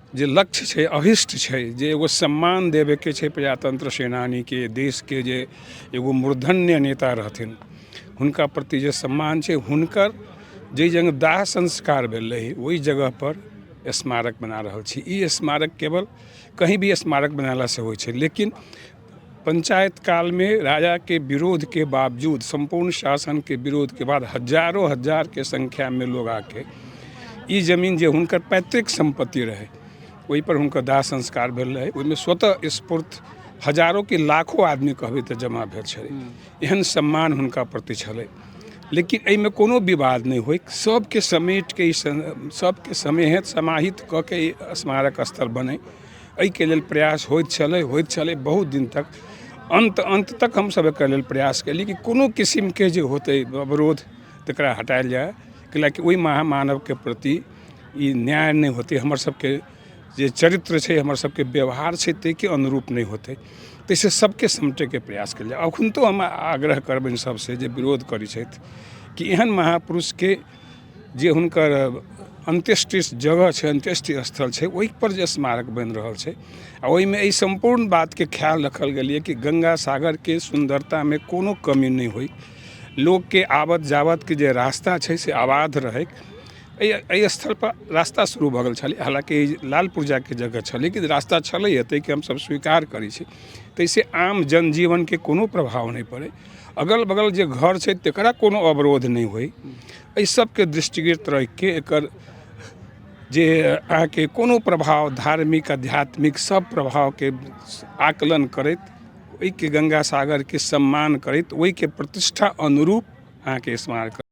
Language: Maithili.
जे लक्ष्य छै, अभिष्ट छै, जे एगो सम्मान देबेके छै प्रजातन्त्र सेनानीके, देशके जे एगो मूर्धन्य नेता रहथिन, हुनका प्रति जे सम्मान छै, हुनकर जाहि जगह दाह संस्कार भेल रहै ओहि जगहपर स्मारक बना रहल छी। ई स्मारक केवल कहीँ भी स्मारक बनेलासँ होइ छै, लेकिन पञ्चायत कालमे राजाके विरोधके बावजूद, सम्पूर्ण शासनके विरोधके बाद हजारो हजारके संख्यामे लोग आके ई जमीन जे हुनकर पैतृक सम्पत्ति रहै ओहिपर हुनकर दाह संस्कार भेल रहै, ओहिमे स्वतः स्फूर्त हजारों कि लाखों आदमी कहबै तऽ जमा भेल छलै। एहन सम्मान हुनका प्रति छलै। लेकिन एहिमे कोनो विवाद नहि होइ, सबके समेटके ई सबके समेहित समाहित कऽ के ई स्मारक स्थल बनै, एहिके लेल प्रयास होइत छलै बहुत दिन तक। अन्त अन्त तक हमसभ एकर लेल प्रयास केलियै कि कोनो किसिमके जे होतै अवरोध, तकरा हटायल जाय, कैलाकि ओहि महामानवके प्रति ई न्याय नहि होतै, हमर सबके जे चरित्र छै, हमर सबके व्यवहार छै, ताहिके अनुरूप नहि होतै। ताहिसँ सबके समेटैके प्रयास कयल जाय। अखुनतो हम आग्रह करबनि सबसँ जे विरोध करै छथि कि एहन महापुरुषके जे हुनकर अन्त्येष्टि जगह छै, अन्त्येष्टि स्थल छै, ओहिपर जे स्मारक बनि रहल छै आ ओहिमे एहि सम्पूर्ण बातके ख्याल रखल गेलैए कि गङ्गा सागरके सुन्दरतामे कोनो कमी नहि होइ, लोकके आबत जाबतके जे रास्ता छै से आबाद रहै। एहि एहि स्थलपर रास्ता शुरू भऽ गेल छलै। हालाँकि लाल पुर्जाके जगह छलै, लेकिन रास्ता छलैए, ताहिके हमसभ स्वीकार करै छी। ताहिसँ आम जनजीवनके कोनो प्रभाव नहि पड़ै, अगल बगल जे घर छै तकरा कोनो अवरोध नहि होइ, एहि सबके दृष्टिगत राखिके एकर जे अहाँके कोनो प्रभाव, धार्मिक, आध्यात्मिक सब प्रभावके आकलन करैत, ओहिके गङ्गा सागरके सम्मान करैत, ओहिके प्रतिष्ठा अनुरूप अहाँके स्मारक